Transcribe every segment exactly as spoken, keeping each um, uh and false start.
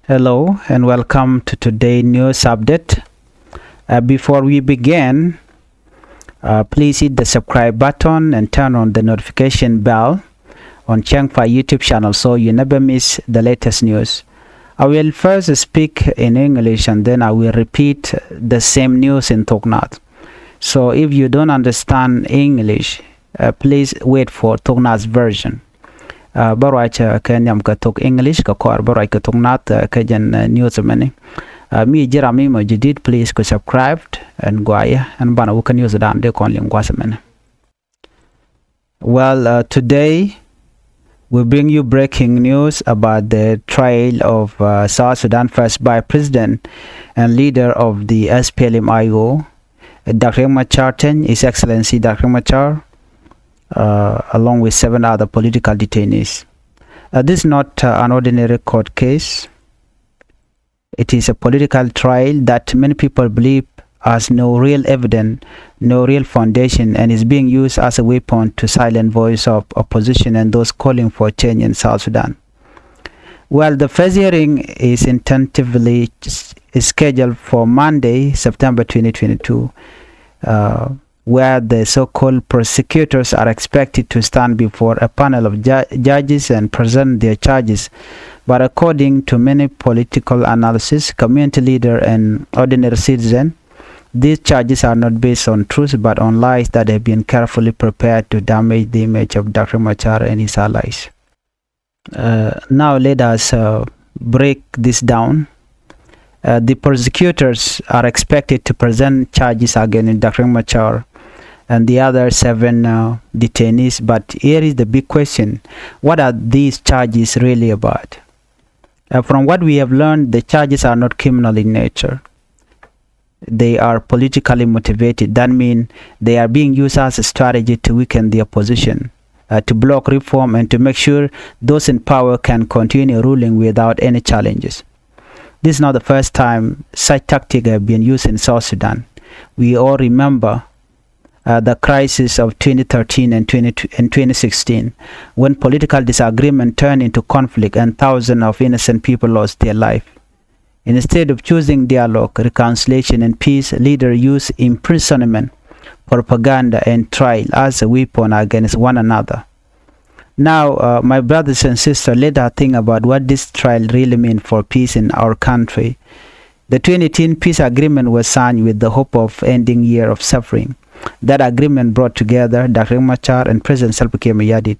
Hello and welcome to today news update. Uh, before we begin, uh, please hit the subscribe button and turn on the notification bell on Changfa YouTube channel so you never miss the latest news. I will first speak in English and then I will repeat the same news in Toknath. So if you don't understand English, uh, please wait for Toknath version. Uh, bä ruac, uh, kɛ nhiam kɛ thok English kɛ kɔr bä ruac kɛ thok Nath, uh, kɛ jɛn, uh, news mɛni. Uh, mi ji̱ ram mi mɔ jadid, please ku subscribe and guayɛ and banɛ wä kä news dan dee kɔn liŋ gua̱th mɛni. Well, uh, today we bring you breaking news about the trial of, uh, South Sudan First Vice President and leader of the S P L M I O, Doctor Riek Machar Teny, His Excellency Doctor Riek Machar, uh, along with seven other political detainees. Uh, this is not, uh, an ordinary court case. It is a political trial that many people believe has no real evidence, no real foundation, and is being used as a weapon to silence voice of opposition and those calling for change in South Sudan. Well, the first hearing is tentatively s-, scheduled for Monday, September twenty twenty-two, uh, where the so-called prosecutors are expected to stand before a panel of ju-, judges and present their charges. But according to many political analysis, community leader and ordinary citizen, these charges are not based on truth but on lies that have been carefully prepared to damage the image of Doctor Machar and his allies. Uh, now let us, uh, break this down. Uh, the prosecutors are expected to present charges against Doctor Machar and the other seven, uh, detainees. But here is the big question. What are these charges really about? Uh, from what we have learned, the charges are not criminal in nature. They are politically motivated. That means they are being used as a strategy to weaken the opposition, uh, to block reform, and to make sure those in power can continue ruling without any challenges. This is not the first time such tactics have been used in South Sudan. We all remember, uh, the crisis of twenty thirteen and twenty, and twenty sixteen, when political disagreement turned into conflict and thousands of innocent people lost their life. Instead of choosing dialogue, reconciliation, and peace, leaders use imprisonment, propaganda, and trial as a weapon against one another. Now, uh, my brothers and sisters, let us think about what this trial really means for peace in our country. The twenty eighteen peace agreement was signed with the hope of ending year of suffering. That agreement brought together Doctor Riek Machar and President Salva Kiir Mayardit,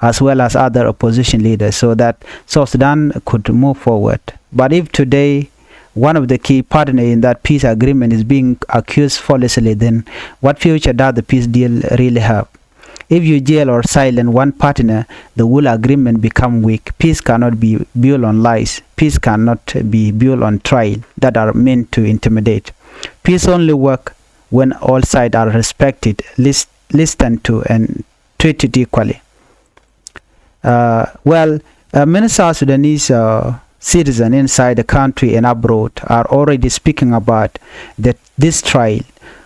as well as other opposition leaders, so that South Sudan could move forward. But if today one of the key partners in that peace agreement is being accused falsely, then what future does the peace deal really have? If you jail or silence one partner, the whole agreement become weak. Peace cannot be built on lies. Peace cannot be built on trial that are meant to intimidate. Peace only work when all sides are respected, lis-, listened to, and treated equally. Uh, well, uh, many South Sudanese, uh, citizens inside the country and abroad are already speaking about the, this trial.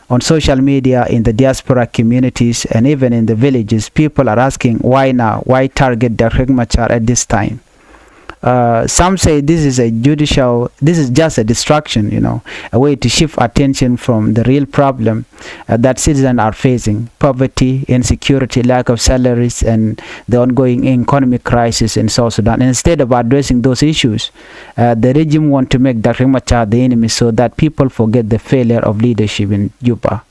On social media, in the diaspora communities, and even in the villages, people are asking, "Why now? Why target Doctor Riek Machar at this time?" Uh, some say this is a judicial, this is just a distraction, you know, a way to shift attention from the real problem, uh, that citizens are facing: poverty, insecurity, lack of salaries, and the ongoing economic crisis in South Sudan. Instead of addressing those issues, uh, the regime want to make Doctor Riek Machar the enemy so that people forget the failure of leadership in Juba.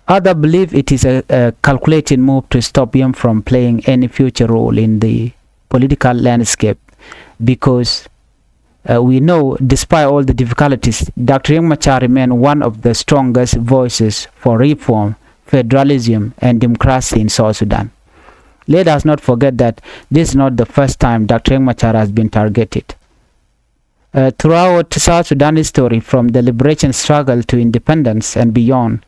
Others believe it is a, a calculated move to stop him from playing any future role in the political landscape, because, uh, we know, despite all the difficulties, Doctor Riek Machar remain one of the strongest voices for reform, federalism, and democracy in South Sudan. Let us not forget that this is not the first time Doctor Riek Machar has been targeted. Uh, throughout South Sudan history, from the liberation struggle to independence and beyond,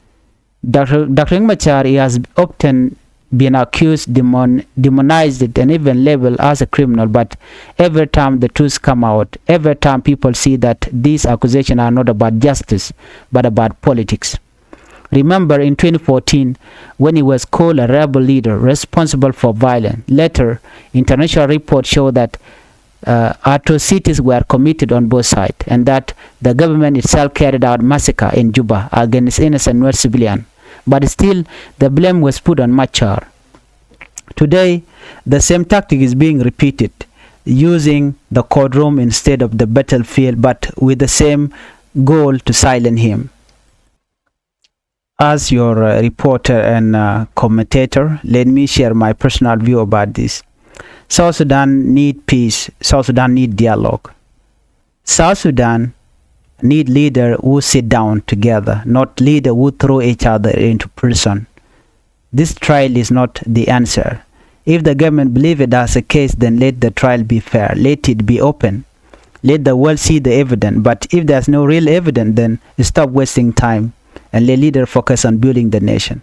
Doctor, Doctor Riek Machar, he has often been accused, demon-, demonized, and even labeled as a criminal. But every time the truth come out, every time people see that these accusations are not about justice, but about politics. Remember in twenty fourteen, when he was called a rebel leader responsible for violence. Later, international reports show that uh, atrocities were committed on both sides, and that the government itself carried out massacre in Juba against innocent Nuer civilian. But still, the blame was put on Machar. Today, the same tactic is being repeated, using the courtroom instead of the battlefield, but with the same goal to silence him. As your, uh, reporter and, uh, commentator, let me share my personal view about this. South Sudan need peace. South Sudan need dialogue. South Sudan need leader who sit down together, not leader who throw each other into prison. This trial is not the answer. If the government believe it has a case, then let the trial be fair. Let it be open. Let the world see the evidence. But if there's no real evidence, then stop wasting time and let leader focus on building the nation.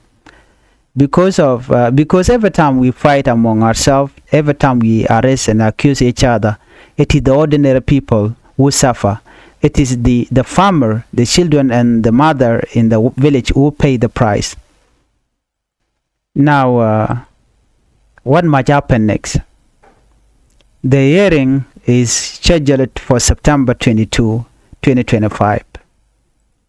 Because of, uh, because every time we fight among ourselves, every time we arrest and accuse each other, it is the ordinary people who suffer. It is the, the farmer, the children, and the mother in the village who pay the price. Now, uh, what might happen next? The hearing is scheduled for September twenty-two, twenty twenty-five.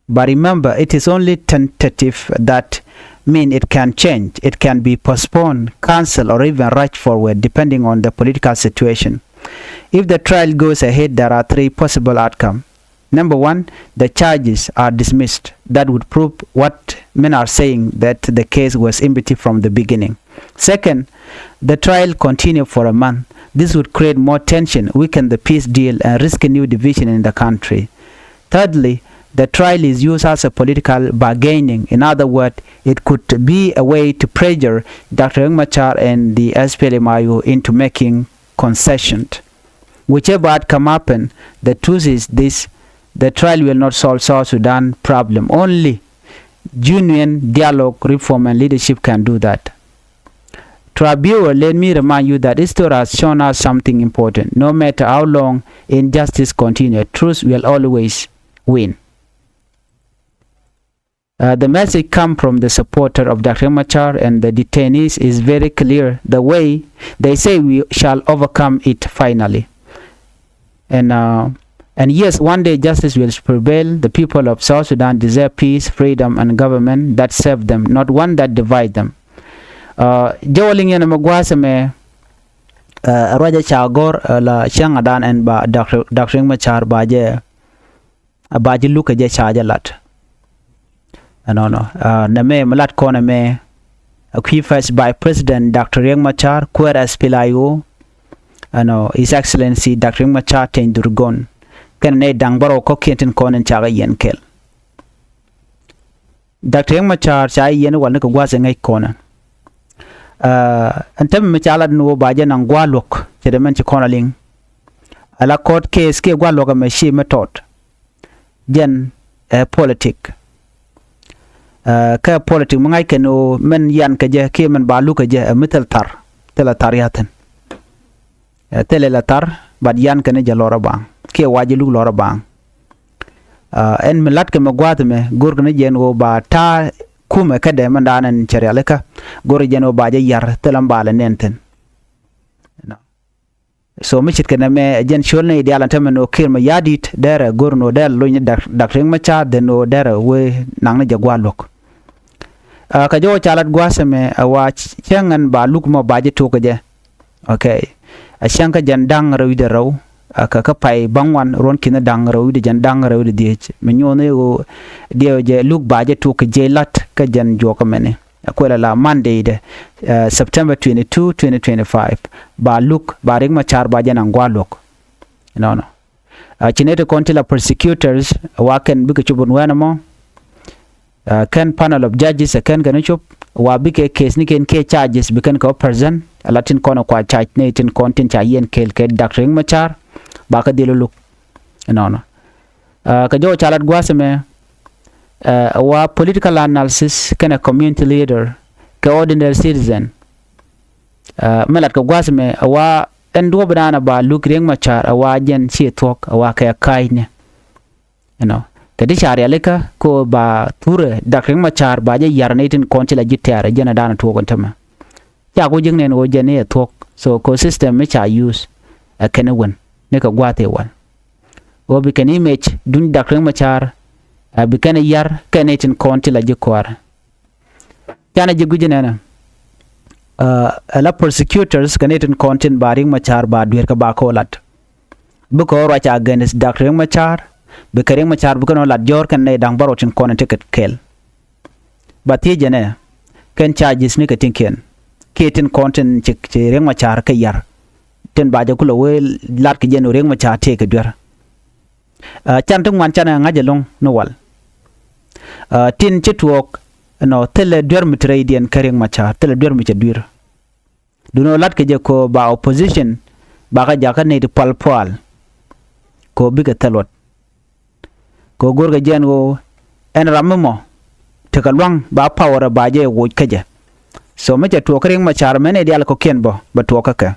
But remember, it is only tentative. That mean it can change. It can be postponed, cancelled, or even rushed forward, depending on the political situation. If the trial goes ahead, there are three possible outcomes. Number one, the charges are dismissed. That would prove what men are saying, that the case was empty from the beginning. Second, the trial continue for a month. This would create more tension, weaken the peace deal, and risk a new division in the country. Thirdly, the trial is used as a political bargaining. In other words, it could be a way to pressure Doctor Riek Machar and the S P L M I O into making concession. Whichever outcome happen, the truth is this: the trial will not solve South Sudan problem. Only genuine dialogue, reform, and leadership can do that. To our viewer, let me remind you that history has shown us something important. No matter how long injustice continue, truth will always win. Uh, the message come from the supporter of Doctor Machar and the detainees is very clear. The way they say, we shall overcome it finally. And, uh, and yes, one day justice will prevail. The people of South Sudan deserve peace, freedom, and government that serve them, not one that divide them. Uh, jɛ wä liŋ yɛn ɛmɛ gua̱a̱th ɛmɛ, uh, ruacɛ ca gɔ̱r, uh, la cäŋ adan ɛn ba Doctor, Doctor Machar ba jɛ, ba ji̱ luk kɛ jɛ ca jɛ lat. Ɛnɔnɔ, uh, nɛmɛ mi lat kɔn ɛmɛ, uh, kui̱ First Vice President Doctor Riek Machar, kuäär S P L M I O, ɛnɔ, His Excellency Doctor Riek Machar Teny Dhurgon, kɛnɛ nɛy da̱ŋ bärɔw kɔ̱kiɛn tin kɔn in cakɛ yɛn kɛl. Doctor Riek Machar ca yɛn wal ni kɛ gua̱a̱th in ŋäc kɔnɛ. Uh, ɛn täämɛ mi ca lat ni ɣöö ba jɛ naŋ gua̱a̱th luɔ̱k, cɛ dee mɛn ci kɔn a liŋ. Ala court case kiɛ gua̱a̱th luɔ̱k ɛmɛ ci mi tɔt. Jɛn ɛ politik. Uh, kä politik mi ŋa̱c kɛn ɣöö mɛn yan kɛ jɛ kiɛ mɛn ba luk kɛ jɛ, ɛ mi thil thar, thil a thar ya̱thin. Ɛ thil a thar, but yan kɛn jɛ lɔr a baŋ kiɛ wa jɛ luk lɔr a baŋ. Uh, ɛn mi lat kɛ mɛ gua̱a̱th mɛ, go̱r kɛn jɛn ɣöö ba ta̱a̱ kumɛ kädɛ mɛn da̱a̱n ɛn cɛ rialikä, go̱r jɛn ɣöö ba jɛ yar thil a mbalɛ nɛn thi̱n. So mi ce̱tkɛ nɛmɛ, ɛ jɛn ciöl ni diaal ɛn täämɛ ni ɣöö Kiir Mayardit dɛrɛ go̱r ni ɣöö dɛrɛ lony ni Doctor Riek Machar, then ni ɣöö dɛrɛ wee naŋ ni jɛ gua̱a̱th luɔ̱k. Uh, kä jɔwä ca lat gua̱a̱th ɛmɛ, ɛ wa cäŋ ɛn ba luk mɔ ba jɛ tok kɛ jɛ. Okay. Ɛ cäŋ kä jiɛn da̱ŋ rɛw wi̱cdɛ rɛw, uh, kä kä pay bäŋuan ruɔ̱n ki̱n da̱ŋ rɛw wi̱cdɛ jiɛn da̱ŋ rɛw wi̱cdɛ dhieec. Mi nyuɔ̱n ni ɣöö diɛw jɛ luk ba jɛ tok kɛ jɛ lat kä jiɛn juɔk ɛmɛni. Ɛ kuɛl ala Monday dɛ, uh, September twenty-two, twenty twenty-five. Ba luk, ba Riek Machar ba jɛ naŋ gua̱a̱th luɔ̱k. Ɛnɔnɔ. Uh, ci nɛy ti kɔn ti la prosecutors, wa kɛn bikɛ cop ɛn wɛn ɛmɔ. Uh, kɛn panel of judges, uh, kɛn kɛn cop, wa bikɛ case ni kɛn kiɛ charges, bi kɛn kɛ present, ala tin kɔn kua charge nɛy tin kɔn tin ca yɛn kɛɛl kɛ Doctor Riek Machar, ba kɛ dhil luk. Ɛnɔnɔ. Uh, kä jɔwä ca lat gua̱a̱th ɛmɛ, uh, wa political analysis kɛnɛ community leader kɛ ordinary citizen. Uh, mi lat kɛ gua̱a̱th ɛmɛ, wa ɛn duɔ̱ɔ̱p dan a ba luk Riek Machar, a wa jɛn ci thuɔ̱k, a wa kɛ ka̱a̱cnɛ. You know, kɛ ti ca rialikä kɛ ɣöö ba thurɛ Doctor Riek Machar ba jɛ yar ni tin kɔn ci la ji̱ tɛ̈r jɛn a dan a tuɔɔk ɛn tämɛ. Ca ku ji̱ nɛn ɣöö jɛn i̱ ɛ thuɔ̱k. So kɛ system mi ca use, ɛ kɛn ɛ wän. ni kɛ gua̱a̱th i̱ wal. Ɣöö bi kɛn image duŋ Dak Riek Machar, ɛ, bi kɛn i̱ yar kɛn i̱ tin kɔn ti la ji̱ kuäärä. Canɛ ji̱ gui̱c inɛnɛ, ɛ, ɛ la prosecutors kɛn i̱ tin kɔn tin ba Riek Machar ba dueer kɛ ba kɛ ɣöö lat. Bikɛ ɣöö ruac against Dak Riek Machar, bikɛ Riek Machar bikɛ nɔ lat jɔ̱ɔ̱r kɛn nɛy da̱ŋ bärɔw tin kɔn in ti kɛ kɛl. Ba thiec jɛn ɛ kɛn charges ni kɛ ti̱nkiɛn kiɛ tin kɔn tin ci, ci Riek Machar kɛ yar tin ba jɛ kulɛ wee lat kɛ jɛn ɣöö Riek Machar tëë kɛ duer. Ɛ, can ti ŋuan canɛ ŋa̱c ɛlɔ̱ŋ ni wal. Ɛ, tin ci tuɔɔk ɛnɔ thilɛ duer mi ti rɛydiɛn kä Riek Machar, thilɛ duer mi cɛ duer. Duundɛ ɣöö la̱tkɛ jɛ kɛ ɣöö ba opposition ba kɛ jakä nɛy ti pual pual kɛ ɣöö bikɛ thil luɔt. Kɛ ɣöö go̱rkɛ jɛ ɛn ɣöö ɛn ram mi mɔ tekɛ lua̱ŋ ba power ɛ ba jɛ woc kä jɛ. So mi cɛ tuɔɔk kä Riek Machar mɛn i̱ diaal kɔ̱kiɛn bä bɛ tuɔɔk kä kɛ.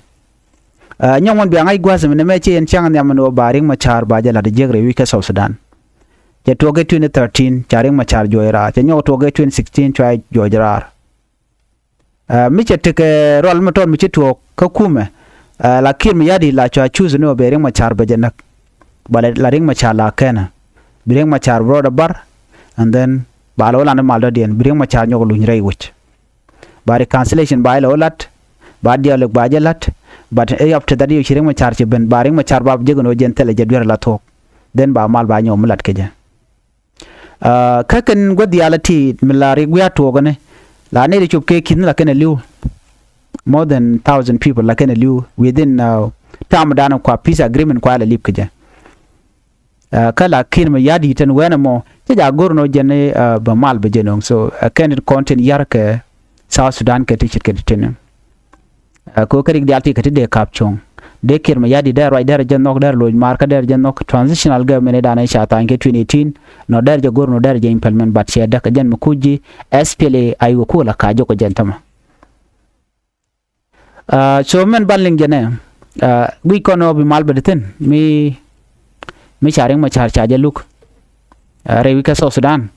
Ɛ, nyɔk ŋuɔ̱n bia ŋa̱c gua̱a̱th mi nɛmɛ ci yɛn cäŋ nhiam ɛn ɣöö ba Riek Machar ba jɛ la̱t jiäk rɛy wi̱c kä South Sudan. Cɛ tuɔɔk kä twenty thirteen ca Riek Machar juɔc raar, cɛ nyɔk tuɔɔk kä twenty sixteen cua juɔc raar. Ɛ, mi cɛ tekɛ rual mi tɔt mi ci tuɔɔk kä kumɛ, ɛ, la Kiir Mayardit la cua choose ni ɣöö bɛ Riek Machar bɛ jɛ näk. Ba la, la Riek Machar la kɛnɛ bi Riek Machar bi rɔɔdɛ bar, and then ba la wä lan mal dɔ̱diɛn bi Riek Machar nyɔk luny rɛy wec. Ba reconciliation ba ilɛ wä lat, ba dialogue ba jɛ lat. But ɛ, after that yɛ ci Riek Machar ci ben, ba Riek Machar ba bi jek ɛn ɣöö jɛn thilɛ jɛ duer la thuɔ̱k. Then ba mal ba nyɔk mi lat kɛ jɛ. Ɛ, kä kɛn gua̱th diaal ɛ ti mi la Riek wiaa tuɔɔk ɛn la nɛy ti cop kɛ ki̱n la kɛn ɛ li̱w. More than thousand people la kɛn ɛ li̱w within, ɛ, term dan kua peace agreement kua lɛ lip kɛ jɛ. Ɛ, kä la Kiir Mayardit tɛn wɛn ɛmɔ cɛ ja go̱r nɔ jɛn, ɛ, bɛ mal bɛ jɛ nöŋ. So, ɛ, kɛn kɔn tin yar kɛ South Sudan kɛ ti ce̱tkɛ ti tini. Ɛ, kɛ ɣöö kä rik diaal ti kɛ ti dee ka̱p cuɔ̱ŋ. Dee Kiir Mayardit dee ruac dee rɛ jɛ nhɔk, dee rɛ loc maar kä dee rɛ jɛ nhɔk. Transitional government in dan in ca tha̱a̱ny kɛ twenty eighteen, nɔ dee rɛ jɛ go̱r nɔ dee rɛ jɛ implement, but cɛ däk kɛ jɛn mi kuc ji̱ S P L A I wä kuɔ la ka̱c jɔk kɛ jɛn tämɛ. Ɛ, so mɛn ban liŋ jɛ nɛ, ɛ, guic kɔn ɣöö bi mal bɛ di thi̱n mi, mi ca Riek Machar ca jɛ luk, ɛ, rɛy wi̱c kä South Sudan.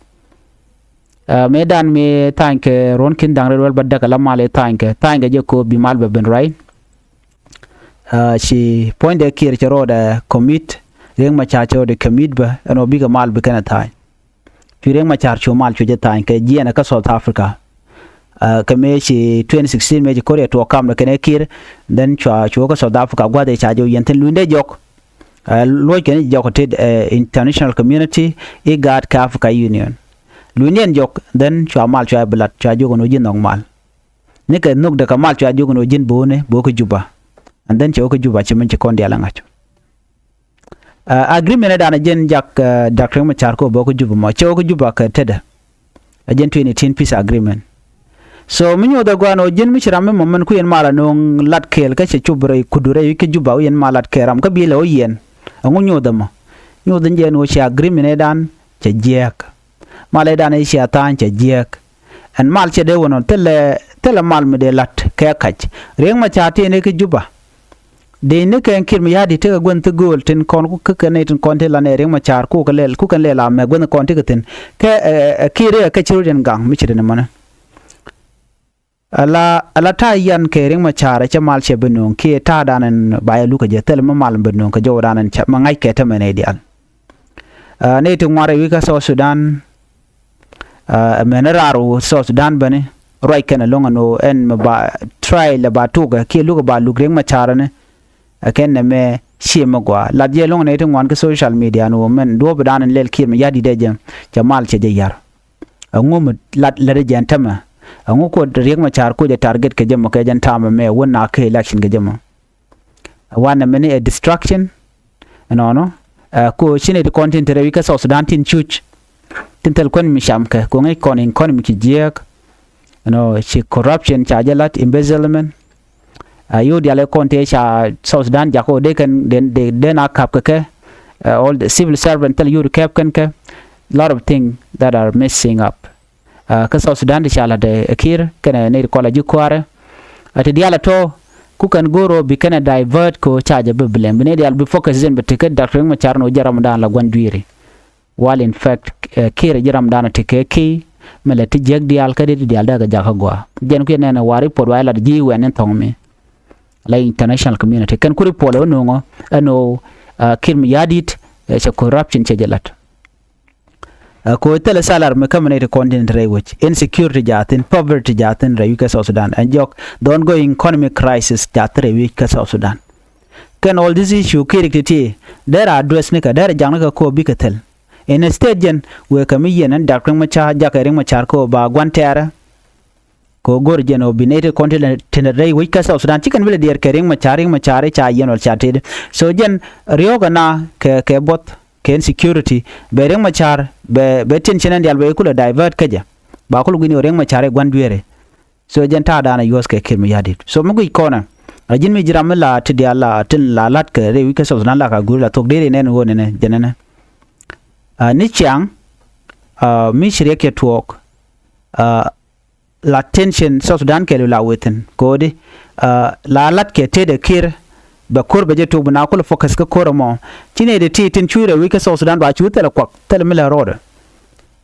Ɛ, mëë dan mi tha̱a̱ny kɛ ruɔ̱n ki̱n da̱ŋ rɛw wäl bädäk ala mal i̱ tha̱a̱ny kɛ, tha̱a̱ny kɛ jɛ ko̱o̱p bi mal bɛ ben ruac. Ɛ, ci puɔ̱nydɛ Kiir cɛ rɔɔdɛ commit, Riek Machar cɛ rɔɔdɛ commit bä ɛn ɣöö bikɛ mal bi kɛn ɛ tha̱a̱ny. Cu Riek Machar cu mal cu jɛ tha̱a̱ny kɛ jiɛɛn kä South Africa. Ɛ, kɛ mëë ci twenty sixteen mëë ci Korea tuɔɔk kamdɛ kɛnɛ Kiir, then cua cu kä South Africa gua̱th ëë ca jɛ wä yɛn thi̱n lunyde jɔk. Ɛ, luɔc kɛn jɔk tit, ɛ, international community, IGAD kɛ Africa Union. Lunydiɛn jɔk, then cua mal cua bi lat, cua jiök ɛn ɣöö ji̱ nhɔk mal. Nikɛ nhökdɛ kɛ mal cua jiök ɛn ɣöö ji̱n bo̱o̱ni bo̱o̱ kä Juba. And then cɛ wä kä Juba ci min ci kɔn diaal ɛ ŋa̱c. Ɛ, agreement ɛ dan ɛ jɛn jak, ɛ, Dak Riek Machar kɛ ɣöö bä kä Juba mɔ, cɛ wä kä Juba kɛ tetdɛ. Ɛ jɛn twenty eighteen peace agreement. So mi nyuɔth ɛ gua̱a̱n ɣöö ji̱n mi ci ram mi mɔ mɛn ku yɛn mal ɛ nööŋ lat kɛɛl kä cɛ cop rɛy kudu rɛy wi̱c kä Juba, wi̱i̱ yɛn mal lat kɛɛl ram kä bi lɛ ɣöö yɛn. Ɛŋu nyuɔth ɛmɔ? Nyuɔth ɛn jɛn ɣöö cɛ agreement ɛ dan cɛ jiääk. Mal ɛ dan ɛ cia tha̱a̱ny cɛ jiääk. Ɛn mal cɛ dee wä nɔ thilɛ, thilɛ mal mi dee la̱t kɛ kac. Riek Machar tëë ni kä Juba. Dee ni kɛ Kiir Mayardit tekɛ gua̱n thi gööl tin kɔn ku kä kɛn ni tin kɔn ti la nɛ Riek Machar ku kɛ lɛl, ku kɛn lɛl a mɛ gua̱n kɔn ti kɛ thi̱n. Kɛ, ɛ, ɛ, Kiir ɛ kɛ ci rut in gaŋ mi ci rin mɔnɛ. Ala, ala ta̱a̱ yan kɛ Riek Machar cɛ mal cɛ bi nööŋ kiɛ ta̱a̱ dan in ba yɛ luk kɛ jɛ thil mi mal bi nööŋ kɛ jɔw dan in cɛ ma ŋa̱c kɛ tämɛ nɛy diaal. Ɛ, nɛy ti ŋuan rɛy wi̱c kä South Sudan, ɛ, mɛn raar wu South Sudan bäni ruac kɛn ɛlɔ̱ŋ ɛn ɣöö ɛn mɛ ba try lɛ ba tukɛ kiɛ lukɛ ba luk Riek Machar ni. Ɛ kɛn nɛmɛ ciɛ mɛ gɔaa lat jɛ ɛlɔ̱ŋ nɛy ti ŋuan kä social media ɛn ɣöö mɛn duɔ̱ɔ̱p dan in lɛl Kiir Mayardit dee jɛ cɛ mal cɛ jɛ yar. Ɛŋu mi lat lät jɛ ɛn tämɛ? Ɛŋu kuɔt Riek Machar kuɔt jɛ target kɛ jɛ mɔ kɛ jɛn ta̱a̱mɛ mɛ wä nak kɛ election kɛ jɛ mɔ? Wanɛ mɛni ɛ distraction. Ɛnɔnɔ, ɛ, ko ci nɛy ti kɔn tin te rɛy wi̱c kä South Sudan tin cuc, tin thil kuän mi cam kɛ, ko ŋäc kɔn in kɔn mi ci jiääk. Ɛnɔ, ci corruption ca jɛ la̱t, embezzlement. Ɛ, yo̱o̱ diaal ɛ kɔn tëë ca South Sudan jak ɔ dee kɛn dee dee na ka̱p kɛ kɛ. Ɛ, all the civil servant thil yo̱o̱ kɛp kɛn kɛ. Lot of things that are messing up. Ɛ, kä South Sudan ti ca la̱t ɛ Kiir kɛnɛ nɛy ti kɔl a ji̱ kua̱rɛ. Ɛ, ti diaal ɛ tɔ̱ ku kɛn go̱o̱r ɔ bi kɛnɛ divert kɛ ɔ ca jɛ bi blame bi nɛy diaal bi focus in bi ti kä Dak Riek Machar ni ɔ jɛ ramdan la gua̱n dui̱ri. While in fact, ɛ, Kiir ɛ ji̱ ramdan ɛ ti kɛ ki̱i̱ mi lɛ ti jiäk diaal kä dee ti diaal dee kɛ jakä gɔaa. Jɛn kui̱ nɛn ɛ wa̱r i̱ puɔt wa̱i̱ lat ji̱ wɛn in thɔ̱ŋ mi. la international community. Kɛn kuri puɔl ɛ wä no̱o̱ŋɔ ɛn ɣöö Kiir Mayardit ɛ cɛ corruption cɛ jɛ lat. Ɛ kɛ ɣöö thilɛ salary mi kämɛ nɛy ti kɔn tin te rɛy wec, insecurity jathin, poverty jathin rɛy wi̱c kä South Sudan. Ɛn jɔk the ongoing economic crisis jathin rɛy wi̱c kä South Sudan. Kɛn all this issue Kiir ti ti derɛ address ni kɛ, derɛ jaŋ ni kɛ kɛ ɣöö bikɛ thil. Instead jɛn wëë kɛ mi yɛn ɛn dak Riek Machar, jakɛ Riek Machar kɛ ɣöö ba gua̱n tɛɛrɛ. Kɛ ɣöö go̱r jɛn ɣöö bi nɛy ti kɔn ti lɛ tin rɛy wec kä South Sudan ci kɛn bi lɛ diɛɛr kɛ Riek Machar, Riek Machar i̱ ca yɛn wal ca tëëdi. So jɛn riɔ̱ɔ̱k ɛna kɛ kɛ buɔth kɛ insecurity bɛ Riek Machar bɛ bɛ tin cin ɛn diaal bɛ kulɛ divert kä jɛ. Ba kulɛ gui̱n ɣöö Riek Machar i̱ gua̱n dueeri. So jɛn ta̱a̱ da̱a̱n a yuɔ̱th kɛ Kiir Mayardit. So mi guic kɔnɛ a ji̱n mi ji̱ ram mi la ti diaal la tin la la̱t kɛ rɛy wi̱c kä South Sudan la ka guuri la thok deri nɛn ɣöö nɛnɛ jɛn nɛnɛ. Ni ciaŋ mi ci riɛk cɛ tuɔɔk la tension South Sudan kɛɛliw la within kodi la lat kɛ tëëdɛ Kiir bɛ ko̱r bɛ jɛ tok bi na kulɛ focus kä ko̱r ɛmɔ. Ci nɛy dee ti tin cuc rɛy wi̱c kä South Sudan ba cu thilɛ kuak thilɛ mi lɛ rɔɔdɛ.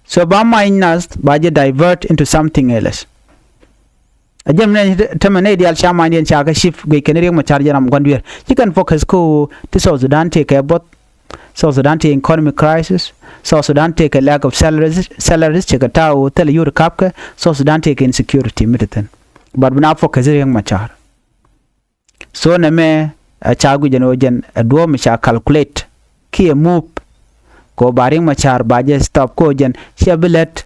So ba mac nath ba jɛ divert into something else. A jɛm nɛ tämɛ nɛy diaal ca mac diɛn ca kä cip guic kɛn Riek Machar jɛ ram gua̱n dueer ci kɛn focus kä ti South Sudan tëë kɛ buɔth. South Sudan tëë economic crisis. South Sudan tëë kɛ lack of salaries, salaries cɛ kɛ ta̱a̱ ɣöö thilɛ yio̱w ti ka̱pkɛ. South Sudan tëë kɛ insecurity mi ti thi̱n. But bi na focus Riek Machar. So nɛmɛ ɛ ca guic ɛn ɣöö jɛn ɛ duɔ̱ɔ̱p mi ca calculate kiɛ move. Kɛ ɣöö ba Riek Machar ba jɛ stop kɛ ɣöö jɛn ciɛ bi lät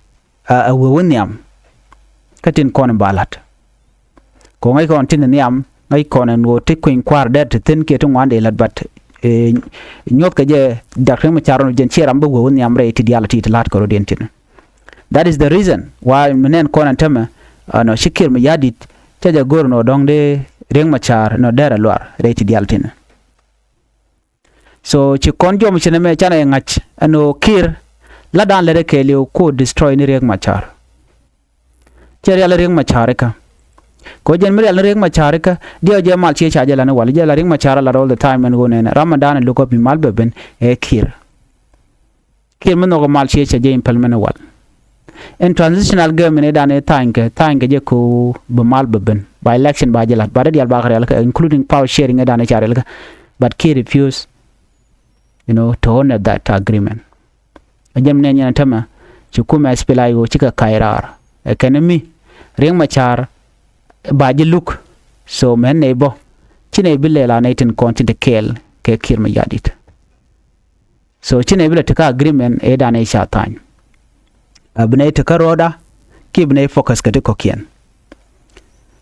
ɛ wee wä nhiam. Kä tin kɔn ba la̱t kɛ ɣöö ŋäc kɔn tin nhiam ŋäc kɔn ɛn ɣöö ti kueny kua̱r dɛr ti thi̱n kiɛ ti ŋuan dee la̱t, but nyuɔ̱thkɛ jɛ dak Riek Machar ɛn ɣöö jɛn ciɛ ram bi wee wä nhiam rɛy ti diaal ti ti la̱t kɛ rɔ̱diɛn tin. That is the reason why mi nɛn kɔn ɛn tämɛ ɛnɔ ci Kiir Mayardit cä jɛ go̱r ɛnɔ dɔ̱ŋ dee Riek Machar ɛnɔ dɛr ɛ luar rɛy ti diaal tin. So ci kɔn jɔm ci nɛmɛ canɛ ŋa̱c ɛn ɣöö Kiir la da̱a̱n lät ɛ kɛɛliw ku destroy ni Riek Machar. Cɛ rial Riek Machar ikä. Kɛ ɣöö jɛn mi rial ni Riek Machar ikä diɛw jɛ mal ciɛ ca jɛ la ni wal jɛ la Riek Machar a lat all the time ɛn ɣöö nɛnɛ ram ɛn da̱a̱n ɛ luk ɔ bi mal bɛ ben ɛ Kiir. Kiir mi nhɔk mal ciɛ cɛ jɛ implement wal. In transitional government idan i̱ tha̱a̱ny kɛ tha̱a̱ny kɛ jɛ ko̱ bi mal bɛ ben ba election ba jɛ la̱t ba dee dial ba kɛ rial kɛ including power sharing idan i̱ ca rial kɛ. But Kiir refuse, you know, to honor that agreement. A jɛm nɛ nyɛn tämɛ ci kumɛ SPLA-IO cikɛ ka̱y raar ɛ kɛn mi Riek Machar ba jɛ luk. So mɛn nɛ bä ci nɛ bi lɛ la nɛ tin kɔn tin te kɛɛl kɛ Kiir Mayardit. So ci nɛ bi lɛ tekä agreement ëë danɛ ca tha̱a̱ny. A bi nɛ tekä rɔɔda ki bi nɛ focus kɛ ti kɔ̱kiɛn.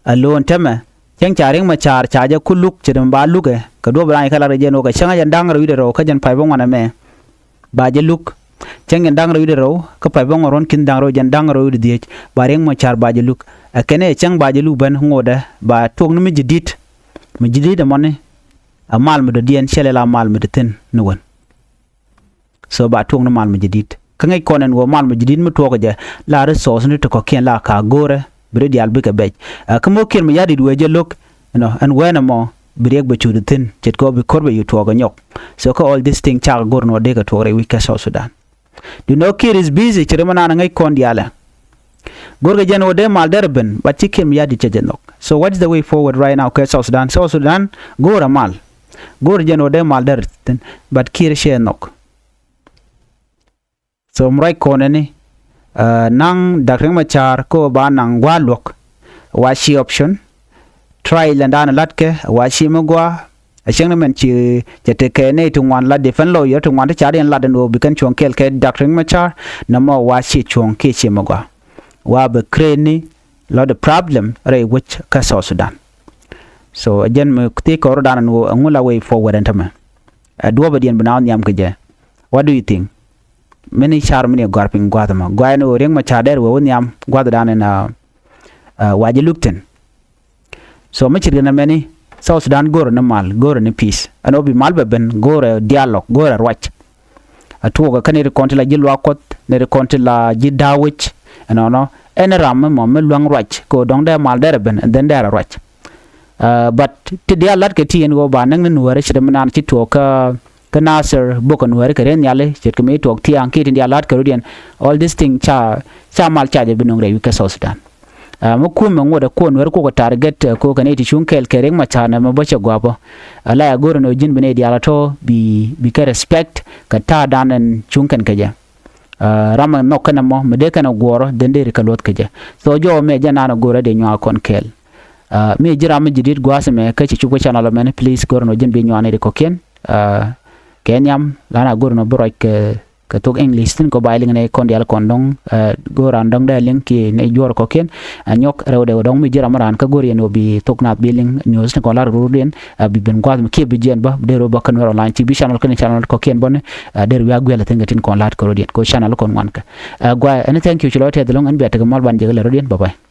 A lo̱o̱n tämɛ cäŋ ca Riek Machar ca jɛ ku luk ci rim ba lukɛ kɛ duɔ̱p rany kä lat kɛ jɛn wä kɛ cäŋ a jɛn da̱ŋ rɛw wi̱cdɛ rɛw kä jɛn pay bä ŋuan ɛmɛ. Ba jɛ luk cäŋ jɛn da̱ŋ rɛw wi̱cdɛ rɛw kä pay bä ŋuan ruɔ̱n ki̱n da̱ŋ rɛw jɛn da̱ŋ rɛw wi̱cdɛ dhiec ba Riek Machar ba jɛ luk. Ɛ kɛn ɛ cäŋ ba jɛ luk ben ŋotdɛ ba tuɔk ni mi ji̱ di̱t mi ji̱ di̱t ɛmɔni. A mal mi dɔ̱diɛn cɛ lɛ la mal mi dɔ̱thi̱n ni wän. So ba tuɔk ni mal mi ji̱ di̱t kä ŋäc kɔn ɛn ɣöö mal mi ji̱ di̱t mi tuɔɔk jɛ la resource ni ti kɔ̱kiɛn la ka go̱o̱rɛ bi ri diaal bikɛ bɛc. Kä mi wä Kiir Mayardit wee jɛ lo̱k ɛnɔ ɛn ween ɛmɔ bi Riek bɛ cu dɔ̱thi̱n ce̱tkɛ ɣöö bi ko̱r bɛ yu tuɔɔk ɛ nyɔk. So kä all this thing cakɛ go̱r ɛn ɣöö dee kɛ tuɔɔk rɛy wi̱c kä South Sudan. Duundɛ ɣöö Kiir is busy ci ri mi naan ŋäc kɔn diaalɛ. Go̱rkɛ jɛn ɣöö dee mal derɛ ben but ci Kiir Mayardit cɛ jɛ nhɔk. So what is the way forward right now kɛ South Sudan? South Sudan go̱o̱rɛ mal. Go̱o̱rɛ jɛn ɣöö dee mal derɛ thi̱n but Kiir cɛ nhɔk. So mi ruac kɔn ɛni naŋ Dak Riek Machar kä ɣöö ba naŋ gua̱a̱r luɔ̱k. Wa ci option. Trial ɛn da̱a̱n latkɛ wa ci mi gua̱a̱. A cäŋ ni mɛn ci cɛ tekɛ nɛy ti ŋuan la defense lawyer ti ŋuan ti ca riɛn lat ɛn ɣöö bi kɛn cuɔ̱ŋ kɛɛl kɛ Dak Riek Machar. Nɔmɔ wa ci cuɔ̱ŋ kiɛ ci mi gua̱a̱. Wa bɛ create ni lot of problem rɛy wec kä South Sudan. So ɛ jɛn mi thiec kɔr dan ɛn ɣöö ɛŋu la way forward ɛn tämɛ. Ɛ duɔ̱ɔ̱pɛ diɛn bi na wä nhiam kɛ jɛ. What do you think? Mini car mini gɔ̱a̱r piny gua̱a̱th ɛmɔ gua̱a̱th ɛn ɣöö Riek Machar dɛr wee wä nhiam gua̱a̱th dan ɛn wa jɛ luk thi̱n. So mi ci riɛn ɛmɛni South Sudan go̱o̱rɛ ni mal go̱o̱rɛ ni peace ɛn ɣöö bi mal bɛ ben go̱o̱rɛ dialogue go̱o̱rɛ ruac. A tuɔɔkɛ kä nɛy ti kɔn ti la ji̱ luaak kuɔth nɛy ti kɔn ti la ji̱ da̱a̱ wec. Ɛnɔnɔ ɛn ram mi mɔ mi luäŋ ruac kɛ ɣöö dɔ̱ŋ dee mal dɛrɛ ben and then dɛrɛ ruac. But ti diaal la̱tkɛ ti ɛn ɣöö ba näk ni nuäärä ce̱t mi naan ci tuɔɔk kä kä Nasir bokɛ nuäärä kɛ rɛy nhiali ce̱tkɛ mi tuɔɔk thia̱a̱ŋ kiɛ ti diaal la̱tkɛ rɔ̱diɛn. All this thing ca ca mal ca jɛ bi nöŋ rɛy wi̱c kä South Sudan. Ɛ, mi kumɛ ŋuɔ̱t ɛ kuɔn weri kukɛ target, ɛ, kukɛ nɛy ti cuŋ kɛɛl kɛ Riek Machar nɛmɛ bä cɛ gua̱a̱pä. Ɛ, la ya go̱o̱rɛ ni ɣöö ji̱n bi nɛy diaal ɛ tɔ̱ bi, bi kɛ respect kɛ ta̱a̱dan ɛn cuŋ kɛn kɛ jɛ. Ɛ, ram ɛ nhɔk kɛn ɛmɔ mi dee kɛn ɛ guɔ̱ɔ̱rä dhen deri kɛ luɔth kɛ jɛ. So jɔwä mɛ jɛ naan ɛ go̱o̱rä dee nyuak kɔn kɛɛl. Ɛ, mi ji̱ ram mi ji̱ di̱t gua̱a̱th ɛmɛ kä ci cuk wä channel ɛmɛn, please go̱o̱rä ni ɣöö ji̱n bi nyuak nɛy ti kɔ̱kiɛn. Ɛ, kɛ nhiam lan a go̱o̱rä ni ɣöö bi ruac kɛ kɛ thok English thi̱n kɔ ba iliŋ nɛ kɔn diaal kɔn dɔ̱ŋ, ɛ, go̱o̱r an dɔ̱ŋ dee liŋ kiɛ nɛ juɔ̱ɔ̱r kɔ̱kiɛn. Ɛ, nyɔk rɛwdɛ wä dɔ̱ŋ mi ji̱ ram raan kä go̱o̱r yɛn wä bi thok naath bi liŋ news ni kɔn la̱t rut rutdiɛn, ɛ, bi ben gua̱a̱th mi kiɛ bi jiɛn bä dee rɔ bä kä Nuɛr online T V channel kɛn channel kɔ̱kiɛn bä ni, ɛ, dee rɔ wi̱i̱ a guɛl thi̱n kɛ tin kɔn la̱t kɛ rutdiɛn kɛ channel kɔn ŋuan kɛ. Ɛ, gua̱a̱ ɛn thank you ci lɔ tɛth ɛlɔ̱ŋ ɛn bia tekɛ mal ban jɛ kɛ lɛ rutdiɛn. Bye bye.